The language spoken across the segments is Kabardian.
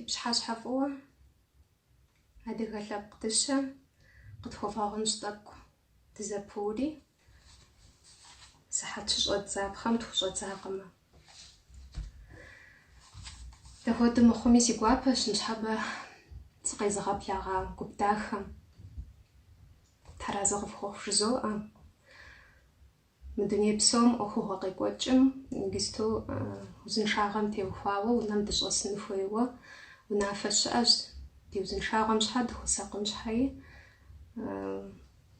пщыхьэщхьэ фӏыуэ, адыгэ лъэпкъ дыщэ, къытхуэвгъэгъунщ тӏэкӏу дызэпыури, сыхьэт щыщӏэддзапхъэм тхущӏэдзакъымэ. Дапхуэдэу мыхъуми си гуапэщ ныщхьэбэ сыкъезыгъэблэгъа гуп дахэм. Тхьэразэ къыфхуэхъу жызоӏэ. Мы дуней псом ӏуэхугъуэ къекӏуэкӏым иджысту узыншагъэм теухуауэ унэм дыщӏэсын хуейуэ унафэ щыӏэщ. Ди узыншагъэм щхьэ дыхуэсакъын щхьэи,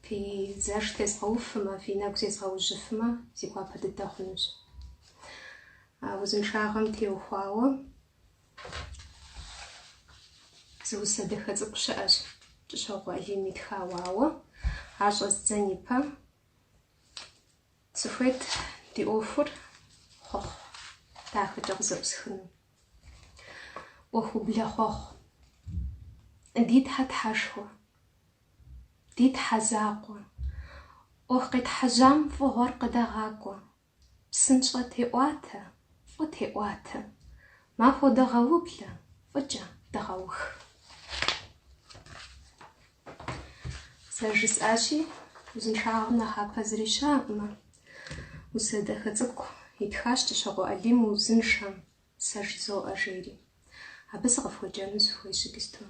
фи зэш тезгъэуфымэ, фи нэгу зезгъэужьыфымэ, си гуапэ дыдэ хъунущ. А узыншагъэм теухуауэ зы усэ дахэ цӏыкӏу щыӏэщ Кӏыщокъуэ Алим итхауэ, ауэ ар щӏэздзэн ипэ сыхуейт ди ӏуэхур хъуэхъу дахэкӏэ къызэӏусхыну. ӏуэхублэ хъуэхъу. Ди Тхьэ Тхьэшхуэ, ди Тхьэ закъуэ, ӏуэху къетхьэжьам фӏыгъуэр къыдэгъакӏуэ. Псынщӏэ теӏуатэ, фӏы теӏуатэ, махуэ дыгъэублэ, фӏыкӏэ дыгъэух. Зэрыжысӏащи, узыншагъэм нэхъапэ зыри щыӏэкъымэ. Усэ дахэ цӏыкӏу итхащ Кӏыщокъуэ Алим Уузыншэм, сэ жызоӏэ жери. Абы сыкъыфхуеджэну сыхуейщ иджысту.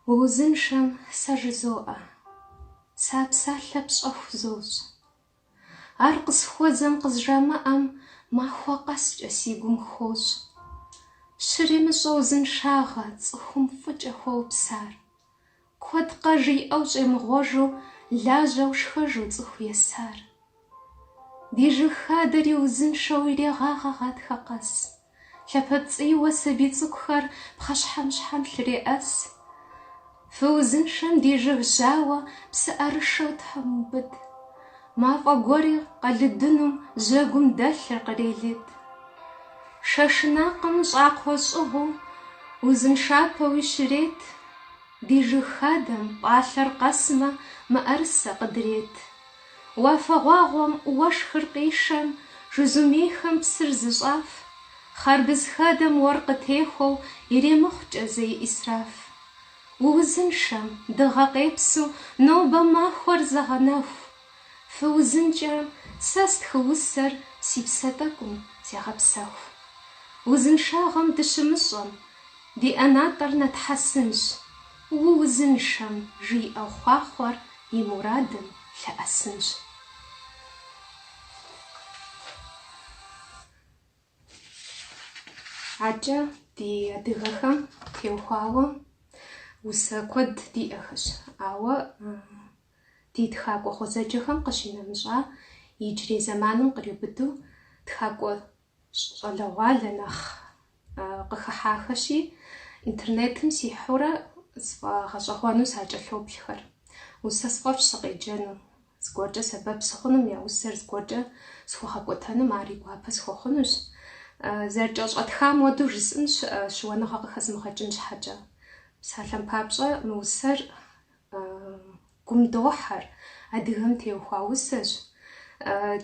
Уузыншэм, сэ жызоӏэ, сэ а псалъэ пщӏэ хузощӏ. Ар къысхуэзэм къызжамыӏэм махуэ къэскӏэ си гум хощӏ. Щремыщӏэ узыншагъэ цӏыхум фӏыкӏэ хуэупсар. Куэдкъэ жиӏэу щӏемыгъуэжу лажьэу шхэжу цӏыху есар. Ди жыг хадэри узыншэу ирегъагъэ гъатхэ къэс. Лъапэпцӏийуэ сабий цӏыкӏухэр пхъэщхьэмыщхьэм лъреӏэс. Фыузыншэм ди жыг жьауэ псыӏэрышэу Тхьэм иубыд. Мафӏэ гуэри къэлыдынум жьэгум дэлъыр кърелыд. Шэ шынакъым щӏакхъуэ щӏыгъуу узыншапэуи щрет. Ди жыг хадэм пӏалъэр къэсмэ, мыӏэрысэ къыдрет. Уафэгъуагъуэм уэшхыр къишэм, жызумейхэм псыр зыщӏаф, хъарбыз хадэм уэр къытехуэу иремыхъукӏэ зэи ӏисраф. Уузыншэм, дыгъэ къепсу, нобэ махуэр зыгъэнэху. Фыузыншэм, сэ стхы усэр си псэ тӏэкӏум зегъэпсэху. Узыншагъэм дыщымыщӏэм, ди ӏэнатӏэр нэтхьэсынщ. Уузыншэм, жиӏэу хъуахъуэр и мурадым лъэӏэсынщ. Адэкӏэ ди адыгэхэм теухуауэ усэ куэд диӏэхэщ, ауэ ди тхакӏуэ гъуэзэджэхэм къыщинэмыщӏа, иджырей зэманым къриубыдэу тхакӏуэ щӏалэгъуалэ нэхъ къыхыхьахэщи, интернетым сихьэурэ сфӏэгъэщӏэгъуэну сакӏэлъоплъхэр. Усэ сфӏэфӏщ сыкъеджэну, зыгуэркӏэ сэбэп сыхъунум, я усэр зыгуэркӏэ схуэгъэкӏуэтэнум, ари гуапэ схуэхъунущ. Зэрыкӏэщӏэтхам хуэдэу жысӏэнщ, щыуэныгъэ къыхэзмыгъэкӏын щхьэкӏэ. Псалъэм папщӏэ, мы усэр гум дохьэр, адыгэм теухуа усэщ.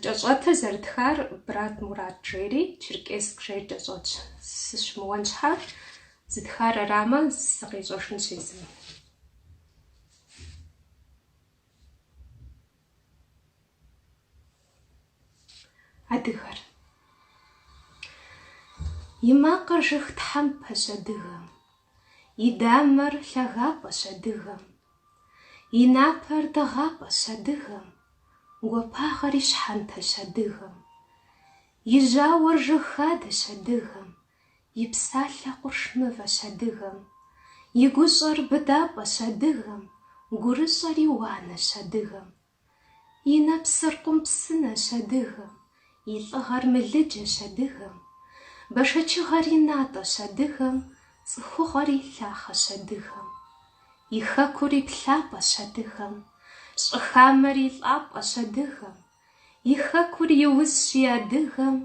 Кӏэщӏэтыр зэрытхар Брат Мурат жери, Черкесск жери кӏэщӏэтщ. Сыщымыуэн щхьэ, зытхар арамэ, зыкъищӏэжынщ езым. Адыгэр. И макъыр жыг тхьэмпэщ адыгэм, и дамэр лъагапӏэщ адыгэм, и напэр дыгъапӏэщ адыгэм, гуапагъэр и щхьэнтэщ адыгэм, и жьауэр жыг хадэщ адыгэм, и псалъэ къурш мывэщ адыгэм, и гущӏэр быдапӏэщ адыгэм, гурыщӏэри уанэщ адыгэм. И нэпсыр къум псынэщ адыгэм, и лӏыгъэр мылыджэщ адыгэм, бэшэчыгъэр и натӏэщ адыгэм, цӏыхугъэр и лъахъэщ адыгэм. И хэкур и плъапӏэщ адыгэм, щӏы хамэр и лӏапӏэщ адыгэм, и хэкур и узщи адыгэм,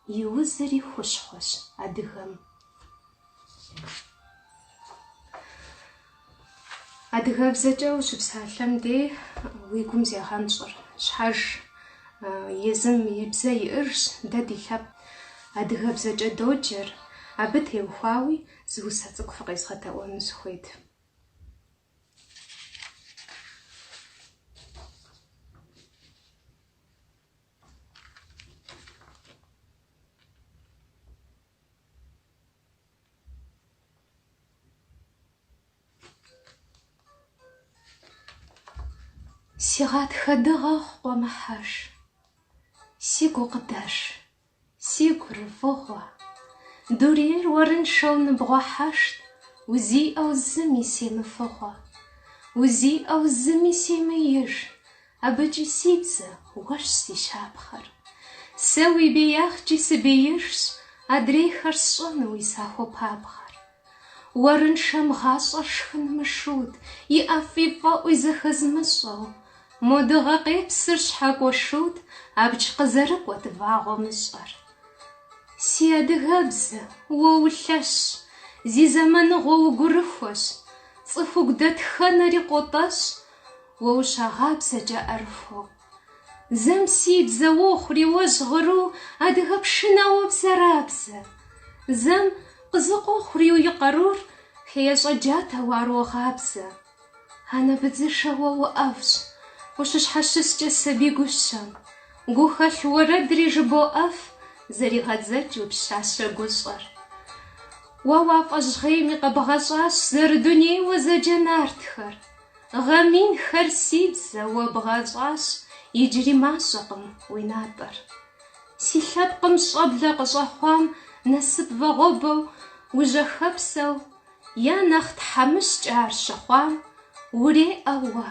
и узыр и хущхъуэщ адыгэм. Адыгэбзэкӏэ ущыпсалъэм дей уи гум зегъэнщӏыр. Щхьэж езым и бзэ иӏэжщ, дэ ди лъэпкъ. Адыгэбзэкӏэ доджэр, абы теухуауи зы усэ цӏыкӏу фыкъезгъэдэӏуэну сыхуейт. Си гъатхэ дыгъэ къуэмыхьэж, си гукъыдэж, си гурыфӏыгъуэ, дунейр уэрыншэу ныбгъуэхьэшт, узиӏэу зыми семыфыгъуэ, узиӏэу зыми семыиж, абыкӏи си бзэ уэрщ си щапхъэр. Сэ уи беягъкӏи сыбеижщ, адрейхэр сщӏэнуи сахуопабгъэр. Уэрыншэм гъащӏэр шхын мышыут, и ӏэфӏи фӏэӏуи зэхэзмыщӏэу. Мо дыгъэ къепсыр щхьэкӏуэ шут, абдж къызэрыкӏуэт вагъуэ мыщӏэр. Си адыгэбзэ, уэ улъэщщ, зи зэманыгъуэ угурыхуэщ, цӏыхугу дэтхэнэри къотӏэщӏ, уэ ущагъабзэкӏэ ӏэрыхуэу. Зэм си бзэ уохъури уэ жьгъыру адыгэ пшынауэ бзэрабзэ. Зэм къызыкъуохъури уи къарур хеящӏэ джатэу ар уогъабзэ. Анэ быдзышэ уэ уӏэфӏщ, ущыщхьэщыскӏэ сабий гущэм. Гухэлъ уэрэдри жыбоӏэф, зэригъэдзэкӏыу пщащэ гущӏэр. Уэ уафӏэ жьгъейми къэбгъэщӏащ зэрыдунейуэ зэджэ нартхэр. Гъэ минхэр си бзэ уэ бгъэщӏащ, иджыри мащӏэкъым уи натӏэр. Си лъэпкъым щӏэблэ къыщӏэхъуам насып вагъуэбэу ужьэхэпсэу, я нэхъ тхьэмыщкӏэ ар щыхъуам, уреӏэ уэ,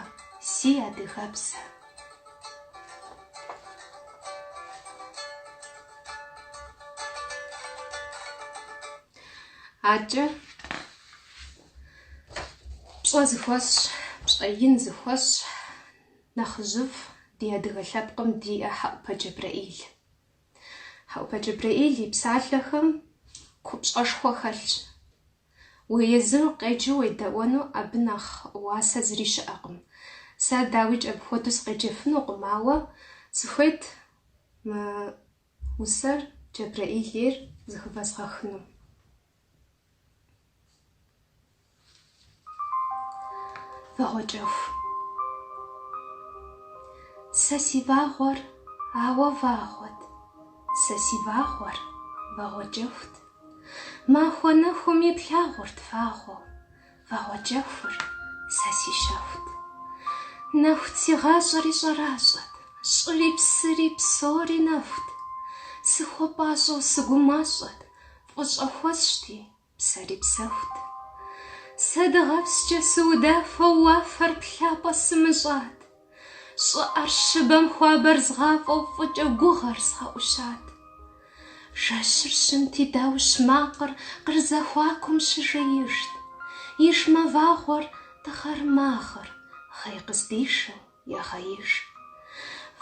си адыгэбзэ. Адэкӏэ Пщӏэ зыхуэсщӏ, пщӏэ ин зыхуэсщӏ нэхъыжьыфӏ ди адыгэ лъэпкъым диӏэ Хьэӏупэ Джэбрэӏил. Хьэӏупэ Джэбрэӏил и псалъэхэм купщӏэшхуэ хэлъщ. Уэ езыр укъеджэу уедэӏуэну абы нэхъ уасэ зыри щыӏэкъым. Сэ дауикӏ апхуэдэу сыкъеджэфынукъым, ауэ сыхуейт мы усэр Джэбрэӏил ейр зыхывэзгъэхыну. Вагъуэкӏэху. Сэ си вагъуэр ауэ вагъуэт, сэ си вагъуэр вагъуэкӏэхут. Махуэ нэхуми плъагъурт фагъуэу, вагъуэкӏэхур сэ си щэхут. Нэхут си гъащӏэри щӏэращӏэт, щӏыри псыри псори нэхут. Сыхуэпӏащӏэу сыгумащӏэт, фӏыщӏэ хуэсщӏти, псэри псэхут. Сэ дыгъэпскӏэ сыудафэу уафэр плъапӏэ сымыщӏат. Щӏыӏэр щыбэм хуабэр згъафӏэу фӏыкӏэ гугъэр згъэӏущат. Жэщыр щымти даущ макъыр къыр зэхуакум щыжеижт. Ижмэ вагъуэр дыгъэр магъыр, гъей къыздишэу егъеиж.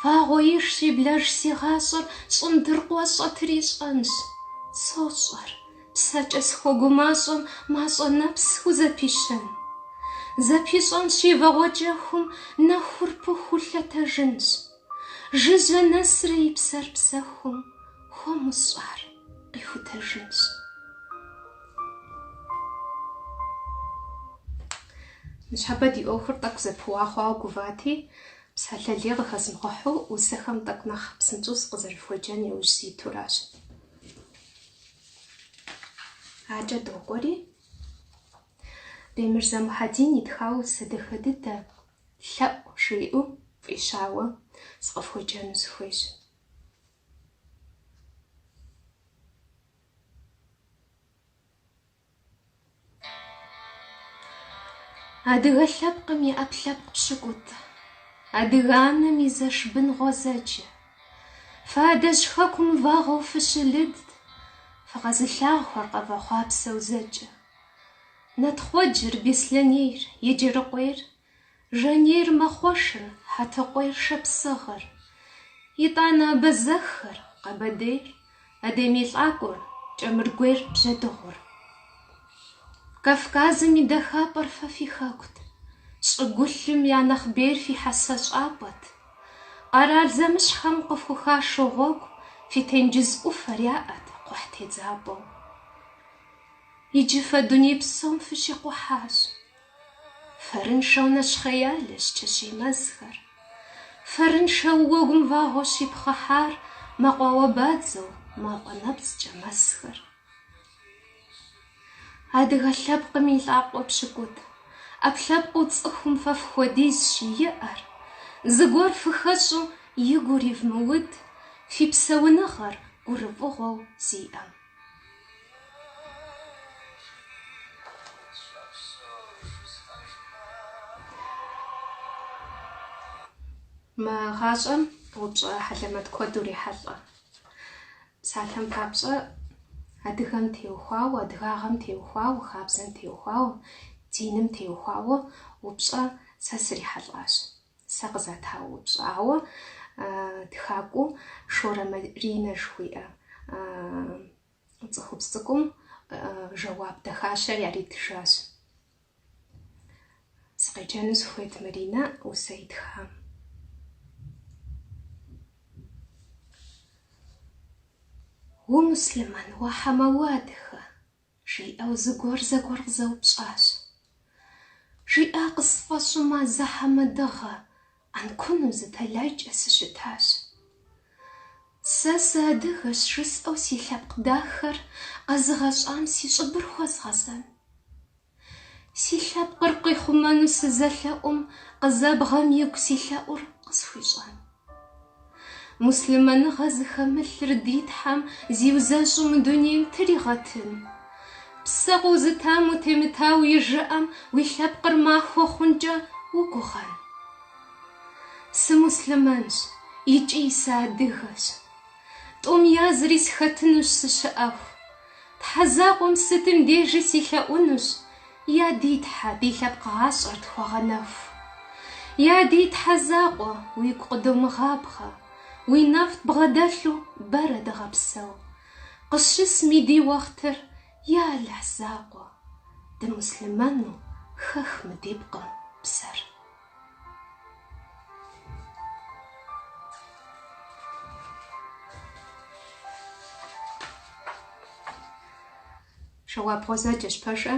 Вагъуэижщи блэж си гъащӏэр щӏым дыркъуэщӏэ трищӏэнщ. Сощӏэр, псэкӏэ схуэгумащӏэм мащӏэ нэпс хузэпищэн. Зэпищӏэнщи вагъуэкӏэхум нэхур пыхуу лъэтэжынщ. Жыжьэ нэсрэ и псэр псэхум хуэму сщӏар къихутэжынщ. Ныщхьэбэ ди ӏуэхур тӏэкӏу зэпыуа хъуауэ гувати, псалъэ лей къыхэзмыгъэхьу усэхэм тӏэкӏу нэхъ псынщӏэу сыкъызэрыфхуеджэн яужь ситуращ. Акӏэ докӏуэри, Бемырзэ Мухьэдин итхауэ усэ дахэ дыдэ, лъэӏу жиӏэу фӏищауэ сыкъыфхуеджэну сыхуейщ. Адыгэ лъэпкъым и ӏэпкълъэпкъ пщыкӏутӏ, адыгэ анэм и зэш бын гъуэзэджэ. Фэ адэжь хэкум вагъуэу фыщылыдт, фыкъэзылъагъухэр къэвэхъуапсэу зэкӏэ. Натхъуэджыр, Беслъэнейр, Еджэрыкъуейр, Жанейр, Мэхъуэшыр, Хьэтыкъуейр, Шапсыгъыр, итӏанэ Абазэххэр, Къэбэрдейр, Адэмей лӏакъуэр, Кӏэмыргуейр, Бжьэдыгъур. Кавказым и дахапӏэр фэ фи хэкут, щӏыгулъым я нэхъ бейр фи хьэсэ щӏапӏэт. Къэрал зэмыщхьхэм къыфхухашу гъуэгу, фи тенджыз ӏуфэр яӏэт. кхъухь тедзапӏэу. Иджы фэ дуней псом фыщикъухьащ. Фэрыншэу нэщхъеялэщ чэщей мэзхэр. Фэрыншэу уэгум вагъуэ щипхъыхьар мэкъуауэ бадзэу мафӏэ нэпцӏкӏэ мэсхэр. Адыгэ лъэпкъым и лӏакъуэ пщыкӏутӏ, ӏэпкълъэпкъыу цӏыхум фэ фхуэдизщ иӏэр. Зыгуэр фыхэщӏу и гур ивмыуд, фи псэуныгъэр гурыфӏыгъуэу зиӏэм. Мы гъащӏэм упщӏэ хьэлэмэт куэд урехьэлӏэ. Псалъэм папщӏэ, адыгэм теухуауэ, адыгагъэм теухуауэ, хабзэм теухуауэ, диным теухуауэ упщӏэ сэ срихьэлӏащ. Сэ къызата упщӏэ. Ауэ тхакӏуэу Шорэ Маринэ жыхуиӏэ цӏыхубз цӏыкӏум жэуап дахащэр яритыжащ. Сыкъеджэну сыхуейт Маринэ усэ итхам. Умуслъымэн уэ хьэмэ уадыгэ? Жиӏэу зыгуэр зэгуэр къызэупщӏащ. Жиӏа къысфӏэщӏу мазэ хьэмэ дыгъэ, ӏэнкуну зы тэлайкӏэ сыщытащ. Сэ сыадыгэщ жысӏэу си лъэпкъ дахэр къэзыгъэщӏам си щӏыбыр хуэзгъэзэн? Си лъэпкъыр къихъумэну сызэлъэӏум къызэбгъэм игу си лъэӏур къысхуищӏэн? Муслъымэныгъэ зыхэмылъыр ди Тхьэм зиузэщӏу мы дунейм тригъэтын? Псэ къозытам утемытау и жыӏэм уи лъэпкъыр махуэ хъункӏэ угугъэн? Сымуслъымэнщ икӏи сыадыгэщ. Тӏум язри схэтынущ сыщыӏэху. Тхьэ закъуэм сытым дежи силъэӏунущ, Я ди Тхьэ, ди лъэпкъ гъащӏэр тхуэгъэнэху. Я ди Тхьэ закъуэ, уигу къыдомыгъабгъэ, Уи нэфӏ дбгъэдэлъу бэрэ дыгъэпсэу. Къыщысми ди уэхътыр, я Алыхь закъуэ, Дымуслъымэну хэх мы ди пкъым псэр. Жэуап гъуэзэджэщ, пэжӏэ.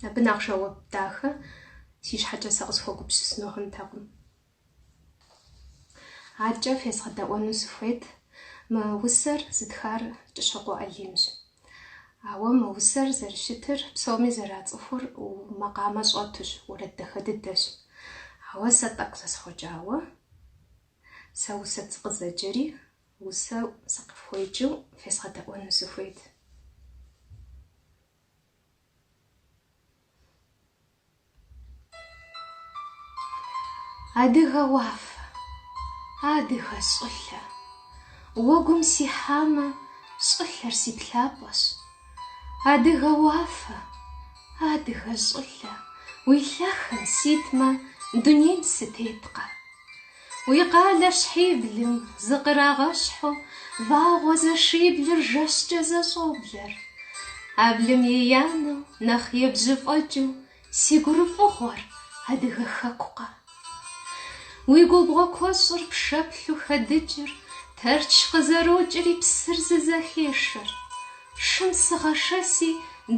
Абы нэхъ жэуап дахэ си щхьэкӏэ сэ къысхуэгупсысыну хъунтэкъым. Адэкӏэ фезгъэдэӏуэну сыхуейт. Мы усэр зытхар Кӏыщокъуэ Алимщ. Ауэ мы усэр зэрыщытыр псоми зэрацӏыхур макъамэ щӏэтущ, уэрэд дахэ дыдэщ. Ауэ сэ тӏэкӏу зэсхъуэкӏауэ, сэ усэт сыкъызэджэри, усэ сыкъыфхуеджэу фезгъэдэӏуэну сыхуейт. Адыгэ уафэ, адыгэ щӏылъэ, уэгум сихьамэ, щӏылъэр си плъапӏэщ. Адыгэ уафэ, адыгэ щӏылъэ, уи лъахэм ситмэ, дунейм сытеткъэ. Уи къалэщхьиблым зыкърагъэщхьу вагъуэ зэшиблыр жэщкӏэ зэщӏоблэр. Аблым еянэу, нэхъ ебжьыфӏэкӏыу си гурыфӏыгъуэр адыгэ хэкукъэ. Уи губгъуэ куэщӏыр пшэплъу хэдыкӏыр, Тэрч къызэрокӏри псыр зызэхешэр. Шым сыгъэшэси,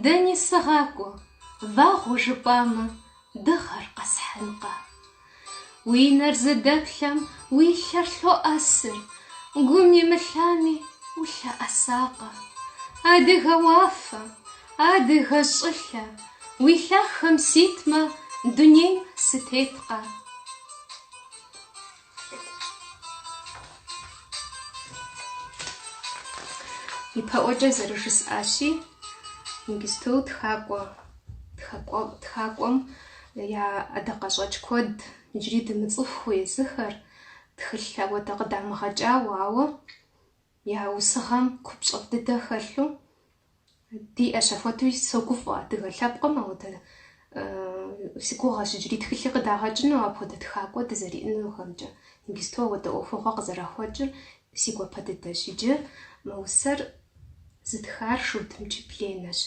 дэни сыгъакӏуэ, вагъуэ жыпӏамэ, дыгъэр къэсхьынкъэ. Уи нэр зыдэплъэм уи лъэр лъоӏэсыр, гум имылъами улъэӏэсакъэ. Адыгэ уафэ, адыгэ щӏылъэ, уи лъахэм ситмэ, дунейм сытеткъэ. Ипэӏуэкӏэ зэрыжысӏащи, иджысту тхакӏуэ, тхакӏуэм я ӏэдакъэщӏэкӏ куэд иджыри дымыцӏыхуу езыхэр, тхылъ ауэдэ къыдамыгъэкӏауэ, ауэ я усыгъэм купщӏэфӏ дыдэ хэлъу диӏэщ. Апхуэдэуи согуфӏэ адыгэ лъэпкъым, ауэдэ си гугъэщ иджыри тхылъи къыдагъэкӏыну апхуэдэ тхакӏуэ дызэриӏэнухэмкӏэ. Иджысту ауэдэ ӏуэхугъуэ къызэрахуэкӏыр си гуапэ дыдэщ. Иджы мы усэр зытхар Шурдым Чып Ленэщ.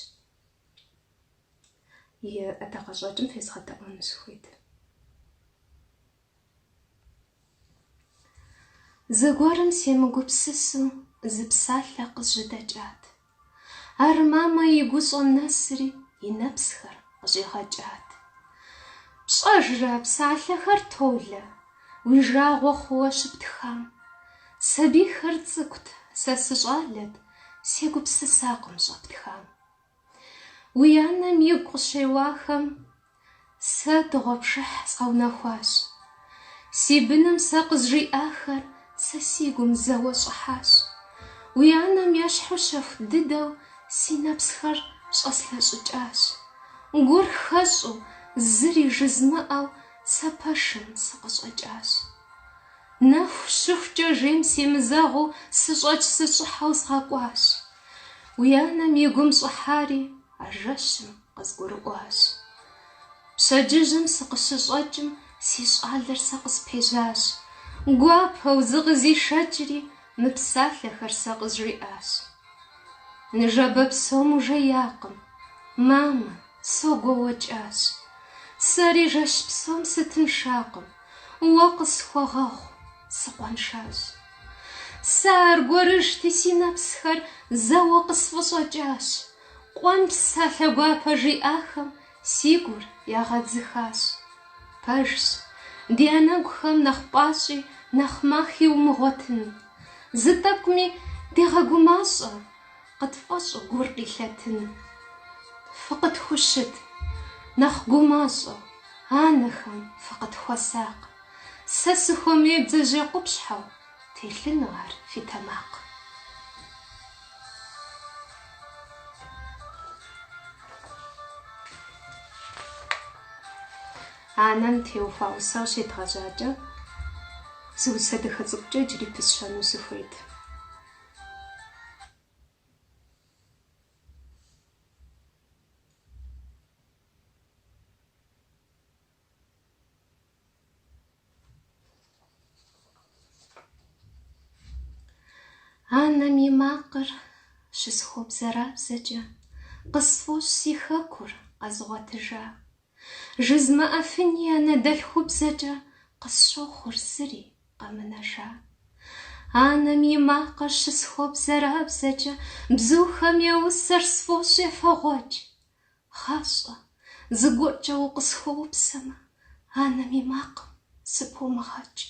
И ӏэдакъэщӏэкӏым фезгъэдэӏуэну сыхуейт. Зэгуэрым семыгупсысу зы псалъэ къызжьэдэкӏат. Ар мамэ и гущӏэм нэсри и нэпсхэр къыщӏигъэкӏат. Пщӏэжрэ а псалъэхэр, Толэ, уи жагъуэ хъууэ щыптхам? Сабийхэр цӏыкӏут, сэ сыщӏалэт, сегупсысакъым щӏэптхам. Уи анэм игу къыщеуахэм сэ дыгъуэпшыхь згъэунэхуащ. Си быным сэ къызжиӏахэр сэ си гум зэуэ щӏыхьащ. Уи анэм ещхьу щэху дыдэу си нэпсхэр щӏэслъэщӏыкӏащ. Гур хэщӏу, зыри жызмыӏэу сэ пэшым сыкъыщӏэкӏащ. Нэху щыхукӏэ жейм семызэгъыу сыщӏэкӏ-сыщӏыхьэу згъэкӏуащ. Уи анэм и гум щӏыхьари а жэщым къызгурыӏуащ. Пщэдджыжьым сыкъыщыщӏэкӏым си щӏалэр сэ къыспежьащ. Гуапэу зыкъызишэкӏри мы псалъэхэр сэ къызжиӏащ. Ныжэбэ псом ужеякъым, мамэ, согуэуэкӏащ. Сэри жэщ псом сытыншакъым, уэ къысхуэгъэгъу, сыкъуэншащ. Сэ аргуэрыжьти си нэпсхэр зэуэ къысфӏыщӏэкӏащ. Къуэм псалъэ гуапэ жиӏахэм си гур ягъэдзыхащ. Пэжщ, ди анэгухэм нэхъ пӏащӏи нэхъ махи умыгъуэтын. Зы тӏэкӏуми дегъэгумащӏэ, къытфӏэщӏу гур къилъэтын. Фыкъытхущыт, нэхъ гумащӏэу, анэхэм фыкъытхуэсакъ. Сэ сыхуэмей бдзэжьей къупщхьэу телъыну ар фи тэмакъ. Анэм теухуа усэу щедгъэжьакӏэ, зы усэ дахэ цӏыкӏукӏэ иджыри пысщэну сыхуейт. Анэм и макъыр щысхуобзэрабзэкӏэ, къысфӏощӏ си хэкур къэзгъуэтыжа. Жызмыӏэфыни анэдэлъхубзэкӏэ къысщохъур зыри къэмынэжа. Анэм и макъыр щысхуобзэрабзэкӏэ, бзухэм я усэр сфӏощӏ ефэгъуэкӏ. Гъащӏэ, зыгуэркӏэ укъысхуэупсэмэ, анэм и макъым сыпумыгъэкӏ.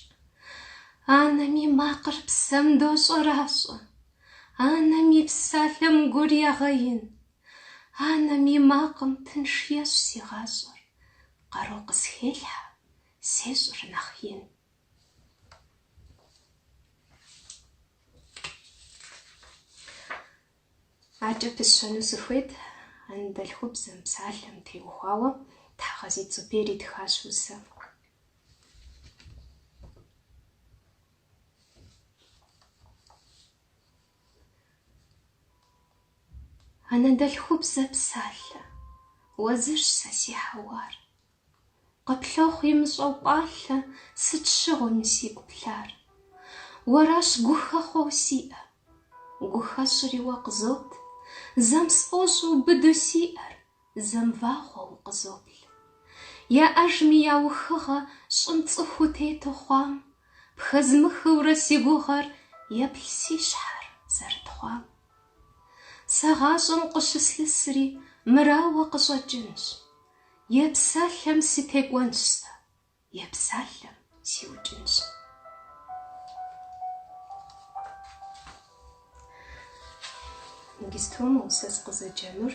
Анэм и макъыр псэм дощӏэращӏэ, анэм и псалъэм гур егъэин. Анэм и макъым тынш ещӏ си гъащӏэр, къару къысхелъхьэ, сещӏыр нэхъ ин. Адэкӏэ пысщэну сыхуейт анэдэлъхубзэм, псалъэм теухуауэ Тхьэгъэзит Зубер итхащ усэ. Анэдэлъхубзэ псалъэ, уэ зырщ сэ си хьэуар. Къыплъохъу имыщӏэу пӏалъэ сыт щыгъуэми сигу плъар. Уэращ гухэхъуэу сиӏэ, гухэщӏри уэ къызот, зэм сфӏощӏ убыду си ӏэр, зэм вагъуэу укъызоплъ. Яӏэжми я ухыгъэ щӏым цӏыхуу тету хъуам, пхэзмыхыурэ си гугъэр еплъ си щхьэр зэрытхъуам. Сэ гъащӏэм къыщыслъысри мырауэ къыщӏэкӏынщ. Е псалъэм сытекӏуэнщ сэ, е псалъэм сиукӏынщ. Иджысту мы усэ сыкъызэджэнур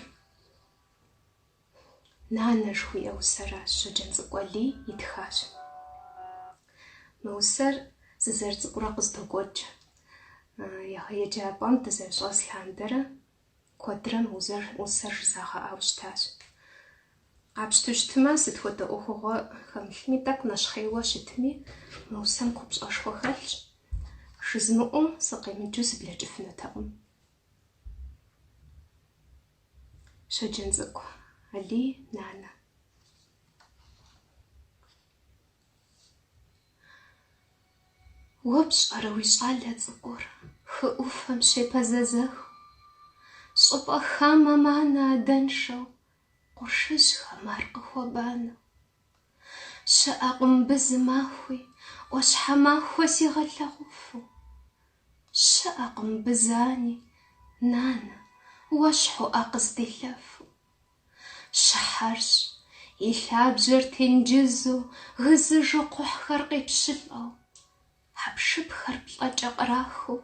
Нанэ жыхуиӏэ усэращ, Щоджэнцӏыкӏу Алий итхащ. Мы усэр сызэрыцӏыкӏурэ къыздокӏуэкӏ. Еджапӏэм дызэрыщӏэс лъандэрэ куэдрэ мы усэр жызагъэӏауэ щытащ. Къапщтэу щытмэ, сыт хуэдэ ӏуэхугъуэ хэмылъми, тӏэкӏу нэщхъейуэ щытми, мы усэм купщӏэшхуэ хэлъщ. Жызмыӏэу сыкъемыджэу сыблэкӏыфынутэкъым. Щоджэнцӏыкӏу Алий Нанэ. Уэ пщӏэрэ уи щӏалэ цӏыкӏур хы ӏуфэм щепэзэзэхыу, щӏыпӏэ хамэм анэ адэншэу къуршыжьхэм ар къыхуэбанэу. Щыӏэкъым мыбы зы махуи ӏуащхьэмахуэ сигъэлъагъуфу. Щыӏэкъым мыбы зы ани, нанэ, уэщхьу ӏэ къызделъэфу. Щыхьэрщ, и лъабжьэр тенджызу, гызыжу кхъухьхэр къепщылӏэу. Хьэпшыпхэр плӏэкӏэ кърахыу,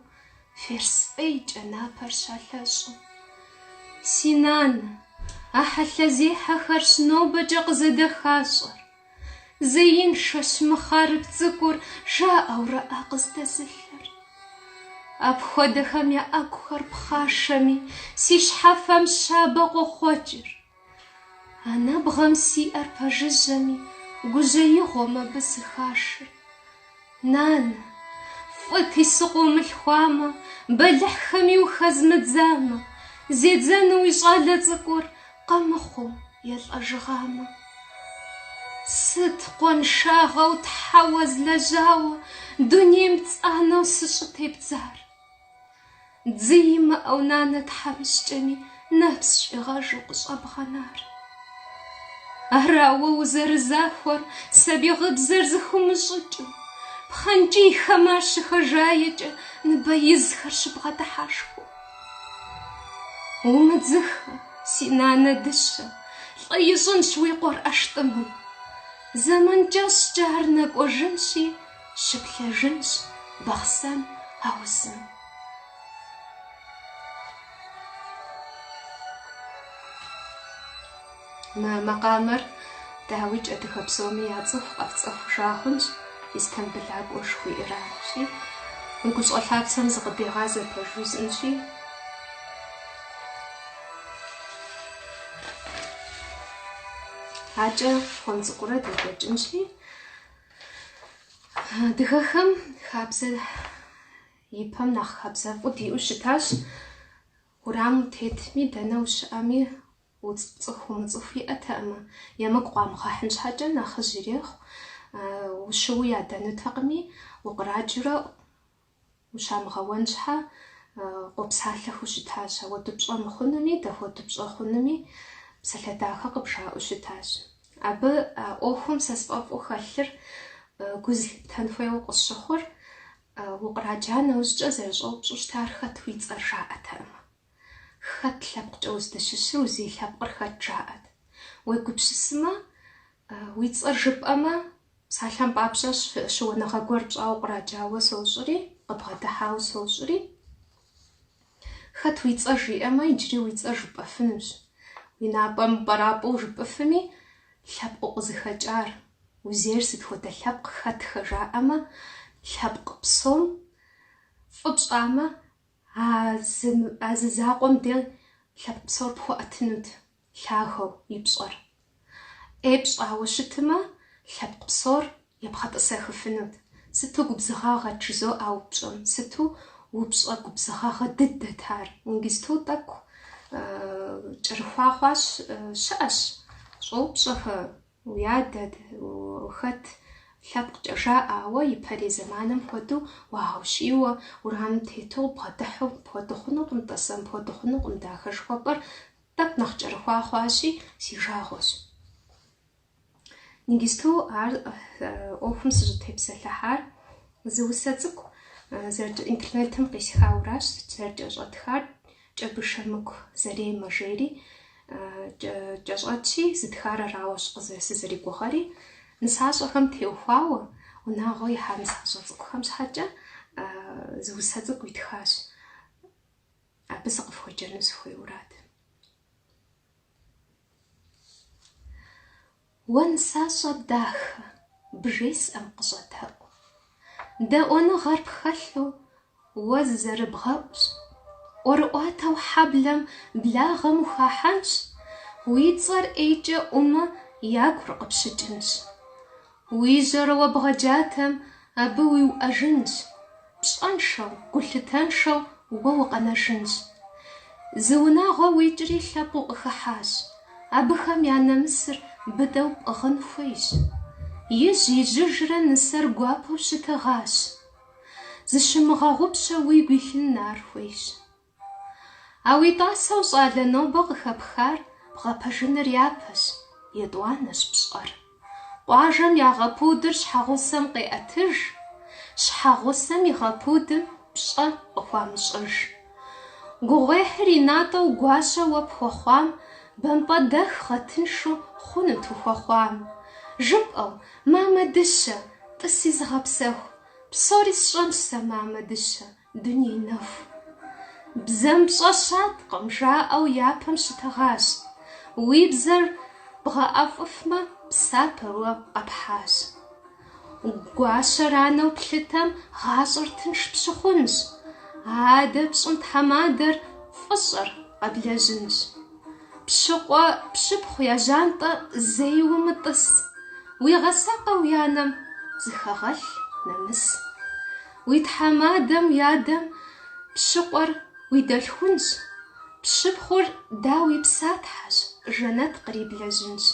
ферс фӏейкӏэ напэр щалъэщӏу. Си нанэ, а хьэлъэзехьэхэрщ нобэкӏэ къызэдэхащӏэр. Зеиншэщ мы хъарып цӏыкӏур, жаӏэурэ ӏэ къыздэзылъэр. Апхуэдэхэм я ӏэгухэр пхъашэми, си щхьэфэм щабэ къохъуэкӏыр. Анэбгъэм си ӏэр пэжыжьэми, гужьеигъуэм абы сыхашыр. Нанэ, фӏыти сыкъыумылъхуамэ, бэлыхьхэми ухэзмыдзамэ, зедзэну уи щӏалэ цӏыкӏур къэмыхъуу елӏэжыгъамэ. Сыт къуаншагъэу Тхьэ уэзлэжьауэ дунейм пцӏанэу сыщӏытебдзар? Дзы имыӏэу нанэ тхьэмыщкӏэми нэпс щӏигъэжу къыщӏэбгъэнар. Ара уэ узэрызахуэр сабий гъыбзэр зыхыумыщӏыкӏыу, пхъэнкӏийхэм ар щыхэжаекӏэ ныбэ изхэр щыбгъэдыхьэшхыу. Умыдзыхэ, си нанэ дыщэ, лӏы ищӏынщ уи къуэр ӏэштӏымым. Зэман кӏэщӏкӏэ ар нэкӏуэжынщи, щыплъэжынщ Бахъсэн аузым. Мы макъамэр, дауикӏ, адыгэ псоми яцӏыху, къэфцӏыхужа хъунщ, Истамбылакӏуэ жыхуиӏэращи, уи гущӏэ лъапсэм зыкъыдегъазэ пэжу жысӏэнщи. Акӏэ хуэм цӏыкӏурэ декӏуэкӏынщи, Адыгэхэм хабзэ ипэм нэхъ хабзэфӏу диӏэу щытащ. Уэрам утетми, дэнэ ущыӏэми, пцӏыху умыцӏыху иӏэтэкъымэ, емыкӏу къуамыгъэхьын щхьэкӏэ нэхъыжь ирехъу, ущыуи ядэнутэкъыми, укъраджэурэ ущамыгъэуэн щхьэ къопсалъэхэу щытащ. Ауэдэу пщӏэ мыхъунуми, дахуэдэу пщӏэ хъунуми псалъэ дахэ къыбжаӏэу щытащ. Абы а ӏуэхум сэ сфӏэфӏу хэлъыр, гу зылъыптэн хуейуэ къысщыхъур, укъраджа нэужькӏэ зэрыщӏэупщӏэу щытар хэт уи цӏэр жаӏэтэкъымэ. Хэт лъэпкъкӏэ уздыщыщыр, узей лъэпкъыр хэт жаӏэт. Уегупсысмэ, уи цӏэр жыпӏэмэ, псалъэм папщӏэ щыуэныгъэ гуэр пщӏауэ укъраджауэ сощӏри, къыбгъэдыхьауэ сощӏри, хэт уи цӏэр жиӏэмэ, иджыри уи цӏэр жыпӏэфынущ. Уи напӏэ мыпӏэрапӏэу жыпӏэфми, лъэпкъ укъызыхэкӏар, узейр сыт хуэдэ лъэпкъ хэтхэ жаӏэмэ, лъэпкъ псом фӏы пщӏамэ, А зы закъуэм де лъэпкъ псор пхуэӏэтынут лъагэу и пщӏэр. ӏей пщӏауэ щытымэ, лъэпкъ псор ебгъэтӏысэхыфынут. Сыту губзыгъагъэт жызоӏэ а упщӏэм, сыту упщӏэ губзыгъагъэ дыдэт ар. Иджысту тӏэкӏу кӏэрыхуа хъуащ, щыӏэщ, щӏоупщӏэхэ. Уи адэ хэт лъэпкъкӏэ жаӏэ, ауэ ипэрей зэманым хуэдэу уагъэущийуэ, уэрамым тету бгъэдыхьэу мыпхуэдэу хъунукъым, тӏасэ, мыпхуэдэу хъунукъым, дахэ жыхуэпӏэр тӏэкӏу нэхъ кӏэрыхуа хъуащи, си жагъуэщ. Иджысту ар ӏуэхум сыщӏытепсэлъыхьар зы усэ цӏыкӏу интернетым къисхауращ зэрыкӏэщӏэтхар, Кӏэбышэ Мыгу Заремэ жери кӏэщӏэтщи, зытхар арауэщ сызэригугъэри, нысащӏэхэм теухуауэ, унагъуэ ихьа нысащӏэ цӏыкӏухэм щхьэкӏэ зы усэ цӏыкӏу итхащ. Абы сыкъыфхуеджэну сыхуейуэрат. Уэ нысащӏэ дахэ, бжесӏэм къыщӏэдэӏу. Дэӏуэныгъэр пхэлъу уэ зызэрыбгъэӏущ. ӏуэрыӏуатэу хьэблэм благъэм ухахьэнщ, уи цӏэр ӏейкӏэ ӏумэ я гур къыпщыкӏынщ. Уи жьэр уэ бгъэджатэм абы уиуӏэжынщ, пщӏэншэу, гулъытэншэу уэ укъэнэжынщ. Зы унагъуэ уикӏри лъэпкъ укъыхыхьащ, абыхэм я нэмысыр быдэу пӏыгъын хуейщ. Ижь-ижьыжрэ нысэр гуапэу щытыгъащ, зыщумыгъэгъупщэ уигу илъын ар хуейщ. А уи тӏасэу щӏалэ нобэ къыхэпхар бгъэпэжыныр япэщ, етӏуанэщ пщӏэр. Къуажэм ягъэпудыр щхьэгъусэм къеӏэтыж, щхьэгъусэм игъэпудым пщӏэ къыхуамыщӏыж. Гугъуехьыр и натӏэу гуащэ уэ пхуэхъуам, бампӏэдэх гъэтыншу хъунут ухуэхъуам. Жыпӏэу, мамэ дыщэ, тӏыси зыгъэпсэху, псори сщӏэнщ сэ, мамэ дыщэ, дуней нэху. Бзэм пщӏэ щаткъым, жаӏэу япэм щытыгъащ. Уи бзэр бгъэӏэфӏыфмэ, псапэр уэ къэпхьащ. Гуащэр анэу плъытэм гъащӏэр тынш пщыхъунщ. Адэ пщӏым тхьэмадэр фӏыщӏэр къэблэжьынщ. Пщыкъуэ пщыпхъу я жьантӏэ зэи умытӏыс. Уигъэсакъэ уи анэм зыхэгъэлъ нэмыс. Уи тхьэмадэм уи адэм пщыкъуэр уи дэлъхунщ, пщыпхъур дауи псатхьэщ, жэнэт къриблэжьынщ.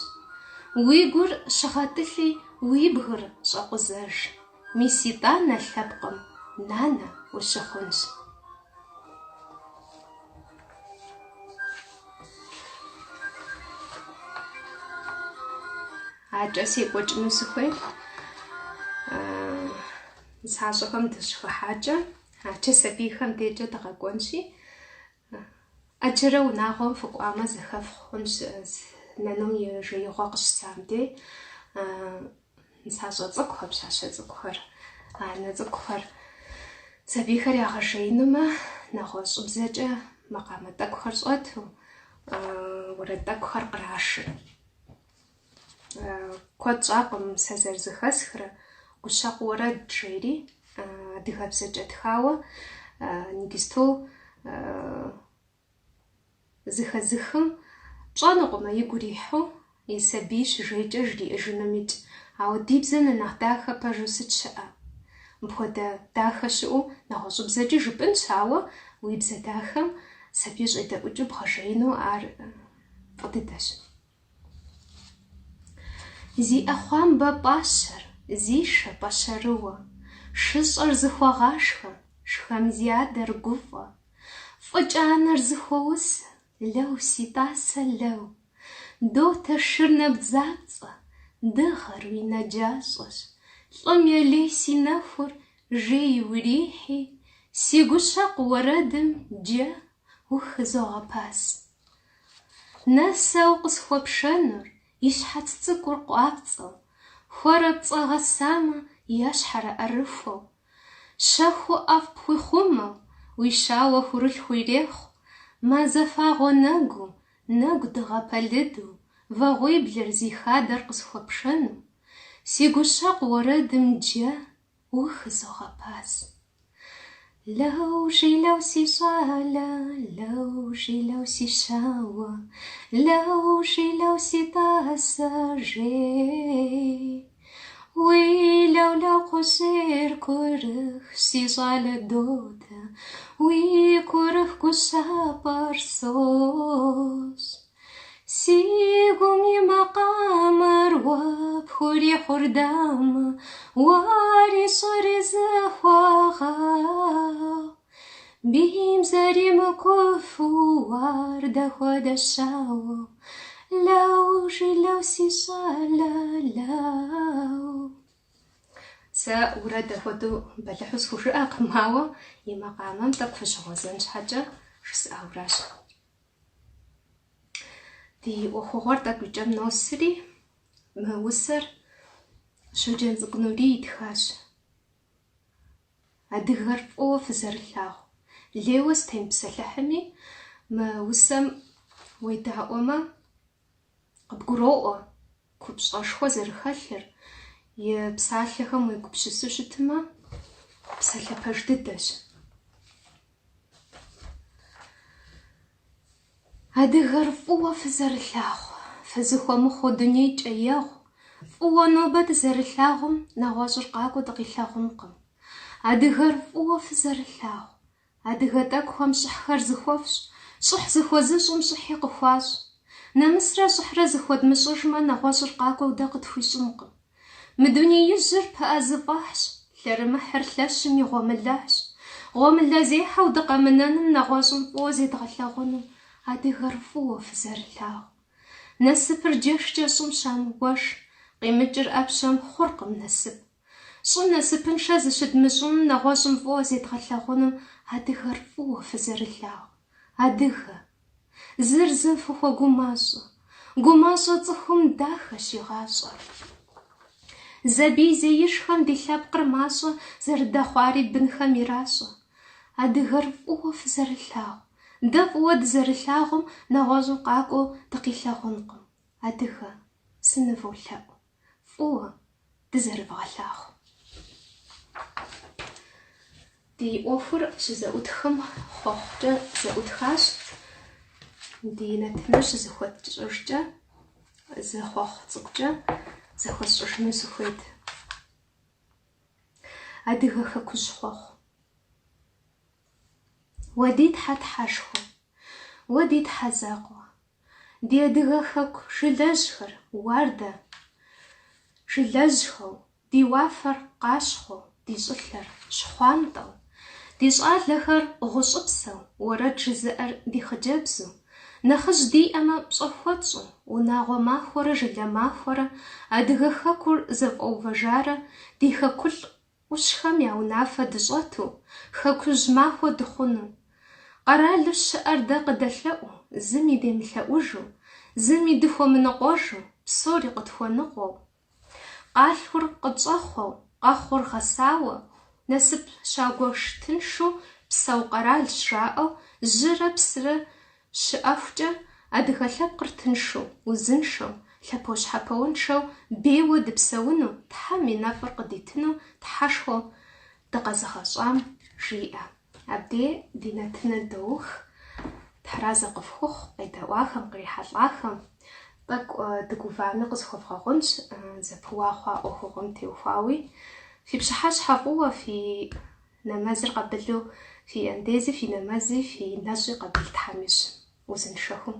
Уи гур щыгъэтӏылъи уи бгыр щӏэкъузэж, мис итӏанэ лъэпкъым нанэ ущыхъунщ. Акӏэ секӏуэкӏыну сыхуейт. Нысащӏэхэм дыщыхыхьакӏэ, акӏэ сабийхэм дежкӏэ дыгъэкӏуэнщи, ӏэджэрэ унагъуэм фыкӏуамэ зэхэфх хъунщ нанум и жеигъуэ къыщысам дей. Нысащӏэ цӏыкӏухэр, пщащэ цӏыкӏухэр, анэ цӏыкӏухэр сабийхэр ягъэжеинумэ, нэгъуэщӏыбзэкӏэ макъамэ тӏэкӏухэр щӏэту, уэрэд тӏэкӏухэр кърашыр. Куэд щӏакъым сэ зэрызэхэсхрэ, гущэкъу уэрэд жери адыгэбзэкӏэ тхауэ иджысту зыхэзыхым пщӏэнукъым игу ирихьу и сабий щыжейкӏэ жриӏэжынумикӏ. Ауэ ди бзэм нэхъ дахэ пэжу сыт щыӏэ? Мыпхуэдэ дахэ щыӏэу нэгъуэщӏыбзэкӏи жыпӏэнщ, ауэ уи бзэ дахэм сабий щӏедэӏукӏыу бгъэжеину ар фӏы дыдэщ. Зи ӏэхъуамбэ пӏащэр, зи шэ пӏащэрыуэ, шыщӏэр зыхуэгъашхэ, шхэм зи адэр гуфӏэ, фӏыкӏэ анэр зыхуэусэ, лэу си тӏасэ лэу. Дотэ шыр набдзапцӏэ, дыгъэр уи нэджащӏэщ, лӏым елей си нэхур жей урихьи, си гущэкъу уэрэдым джэ ухызогъэпас. Нэсэ укъысхуэпшэнур, и щхьэц цӏыкӏур къуапцӏэу, хуэрэ пцӏэ гъэсамэ, ещхьэрэ ӏэрыхуэу. Щэхуу ӏэфӏ пхуихъумэу, уи щауэ хурылъху ирехъу, мазэ фагъуэ нэгуу, нэгу дыгъэ пэлыду, вагъуиблыр зи хадэр къысхуэпшэну, си гущэкъу уэрэдым джэ ухызогъэпас. Лэу жилэу си щӏалэ, лэу жилэу си щауэ, лэу жилэу си тӏасэ жей. Уи лэу-лэу кхъужьейр курых, си щӏалэ дотэ, уи курых гущапӏэр сощӏ. Си гум и макъамэр уэ пхурихъур дамэ, уэри щӏыри зэхуэгъэгъу. Бийм зэримыкӏуфу уардэ хуэдэ щауэу, лэу жилэу си щӏалэ лэу. Сэ уэрэд апхуэдэу бэлыхьу схужыӏэкъым, ауэ и макъамэм тӏэкӏу фыщыгъуэзэн щхьэкӏэ жысӏауращ. Ди ӏуэхугъуэр тӏэкӏу и кӏэм носри, мы усэр Щоджэнцӏыкӏу Нурий итхащ. Адыгэр фӏыуэ фызэрылъагъу. Лейуэ сытемыпсэлъыхьми, мы усэм уедаӏуэмэ, къыбгуроӏуэ купщӏэшхуэ зэрыхэлъыр, и псалъэхэм уегупсысу щытмэ, псалъэ пэж дыдэщ. Адыгэр фӏыуэ фызэрылъагъу, фызыхуэмыхъуу дунейкӏэ егъу, фӏыуэ нобэ дызэрылъагъум нэгъуэщӏыр къакӏуэу дыкъилъагъункъым. Адыгэр фӏыуэ фызэрылъагъу, адыгэ тӏэкӏухэм щӏыхьхэр зыхуэфщӏ, щӏыхь зыхуэзыщӏым щӏыхьи къыхуащӏ. Нэмысрэ щӏыхьрэ зыхуэдмыщӏыжмэ, нэгъуэщӏыр къакӏуэу дэ къытхуищӏынкъым. Мы дунеижьыр пыӏэ зыфӏэхьщ, лъэрымыхьыр лъэщым и гъуэмылэхьщ. Гъуэмылэзехьэу дыкъэмынэным нэгъуэщӏым фӏыуэ зедгъэлъагъуну, адыгэр фӏыуэ фызэрылъагъу. Насыпыр джэшкӏэ щӏым щамыгуэш, къимыкӏыр ӏэпщэм хъуркъым насып. Щӏым насыпыншэ зыщыдмыщӏыным, нэгъуэщӏым фӏыуэ зедгъэлъагъуным адыгэр фӏыуэ фызэрылъагъу. Адыгэ! Зыр зым фыхуэгумащӏэ. Гумащӏэ цӏыхум дахэщ и гъащӏэр. Зэбий зеишхэм ди лъэпкъыр мащӏэ зэрыдэхъуари бынхэм иращӏэ. Адыгэр фӏыуэ фызэрылъагъу. Дэ фӏыуэ дызэрылъагъум нэгъуэщӏым къакӏуэу дыкъилъагъункъым. Адыгэ, сыныволъэӏу, фӏыуэ дызэрывгъэлъагъу. Ди ӏуэхур щызэӏутхым хъуэхъукӏэ зэӏутхащ. Ди нэтыныр щызэхуэтщӏыжкӏэ зы хъуэхъу цӏыкӏукӏэ зэхуэсщӏыжыну сыхуейт. Адыгэ хэкужь хъуэхъу. Уэ ди Тхьэ Тхьэшхуэ, уэ ди Тхьэ закъуэ, ди адыгэ хэку жылэжьхэр уардэ, жылэжьхэу, ди уафэр къащхъуэу, ди щӏылъэр щхъуантӏэу, ди щӏалэхэр гъущӏыпсэу, уэрэд жызыӏэр ди хъыджэбзу, нэхъыжь диӏэмэ пщӏэ хуэтщӏу, унагъуэ махуэрэ жылэ махуэрэ, адыгэ хэкур зэфӏэувэжарэ ди хэкулӏ ӏущхэм я унафэ дыщӏэту, хэкужь махуэ дыхъуну. Къэралу щыӏэр дэ къыдэлъэӏуу, зыми демылъэӏужу, зыми дыхуэмыныкъуэжу, псори къытхуэныкъуэу. Къалъхур къытщӏэхъуэу, къэхъур гъэсауэ, насып щагуэш тыншу псэу къэралщ жаӏэу жьырэ псырэ щыӏэхукӏэ адыгэ лъэпкъыр тыншу, узыншэу, лъэпощхьэпоуншэу бейуэ дыпсэуну, Тхьэм и нэфӏыр къыдитыну Тхьэшхуэу дыкъэзыгъэщӏам жиӏэ. Абдей ди нэтыныр доух, Тхьэразэ къыфхухъу, къедэӏуахэм, кърихьэлӏахэм. Тӏэкӏу дыгувами къысхуэвгъэгъунщ, зэпыуа хъуа ӏуэхугъуэм теухуауи. Фи пщыхьэщхьэ фӏыуэ, фи нэмэзыр къабылу, фи андези, фи нэмэзи, фи нэщӏи къабыл Тхьэм ищӏ. Узыншэхэу.